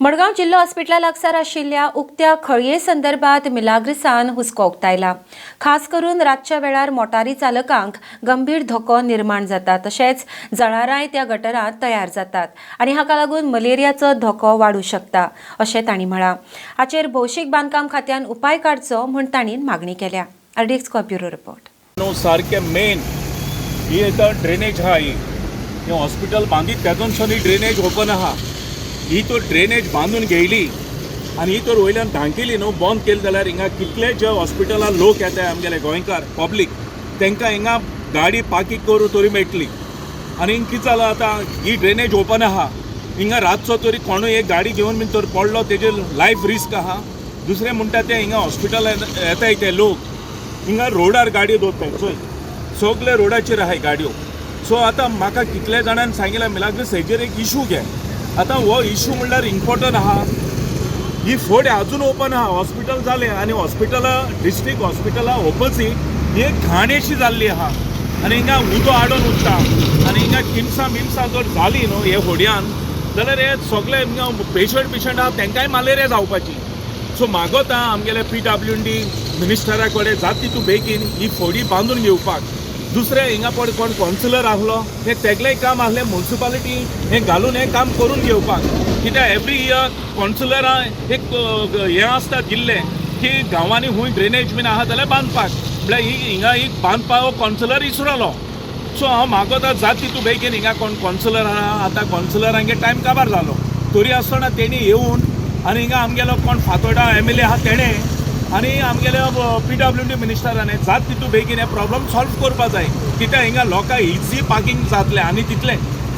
मडगांव जिल्लो हॉस्पिटला लागसार आशिल्ल्या उक्त्या खळये संदर्भात मिलाग्रिसान हुस्को उक्तायला. खास करून रातच्या वेळार मोटारी चालकांक गंभीर धोको निर्माण जाता, तशेंच जळारांय त्या गटरांत तयार जातात आनी हाका लागून मलेरियाचो धोको वाडूं शकता अशें तांणी म्हळां. हाचेर भौशीक बांदकाम खात्यान उपाय काडचो म्हूण तांणी मागणी केल्या. RDX bureau report. न्हू सारकें मेन ही आतां ड्रेनेज आहा. ही हें हॉस्पिटल बांदीत तेदोनसून ही ड्रेनेज ओपन आहा. ही तर ड्रेनेज बांदून घेयली आनी ही तर वयल्यान धांकिली न्हू, बंद केली जाल्यार हिंगा कितले जे हॉस्पिटलान लोक येताय आमगेले गोंयकार पब्लीक, तांकां हिंगा गाडी पार्कींग करूं तरी मेळटली. आनी हिंग कितें जालां आतां, ही ड्रेनेज ओपन आहा. हिंगा रातचो तरी कोणूय एक गाडी घेवन बीन तर पडलो, तेजेर लायफ रिस्क आहा. दुसरें म्हणटा तें, हिंगा हॉस्पिटलान येताय ते लोक, हिंगा रोडार गाडयो दवरताय. चोय, सगळे रोडाचेर आहाय गाडयो. सो आतां म्हाका कितल्या जाणांनी सांगिलां, मिलाग्रीस हेजेर एक इशू घे. आतां हो इशू म्हणल्यार इम्पोर्टंट आहा. ही फोड अजून ओपन आहा. हॉस्पिटल जालें आनी हॉस्पिटला, डिस्ट्रिक्ट हॉस्पिटला ओपोजीट ही एक घाण अशी जाल्ली आहा आनी हिंगा उदो आडोन उरता. आनी हिंगा किमसां बिमसां जर जाली न्हू हे होडयान जाल्यार हे सगळे हिंगा पेशंट बिशंट आहा, तांकांय मलेरिया जावपाची. सो मागोता आमगेले पीडब्ल्यूडी मिनिस्टरा कडेन, जात तितू बेगीन ही फोडी बांदून घेवपाक. दुसरें, हिंगा पळय कोण कावन्सिलर आहलो, हें तेगलें काम आहलें मुन्सिपालिटी हें घालून हें काम करून घेवपाक. कित्याक एवरी इयर कावन्सिलरां एक हें आसता दिल्लें की गांवांनी खूंय ड्रेनेज बीन आहा जाल्यार बांदपाक. म्हळ्यार ही हिंगा ही बांदपाक हो कावन्सिलर इसरलो. सो हांव मागोता, जात तितू बेगीन हिंगा कोण कावन्सिलर आहा, आतां कावन्सिलरांगे टायम काबार जालो, तरी आसतना तेणी येवन आनी हिंगा आमगेलो कोण फातोर्डा एमएलए आहा तेणें आनी आमगेले पीडब्ल्यूडी मिनिस्टरान जात तितू बेगीन हे प्रॉब्लम सॉल्व करपा जाय. कित्याक हिंगा लोकांक इजी पार्किंग जातलें आनी तितलें.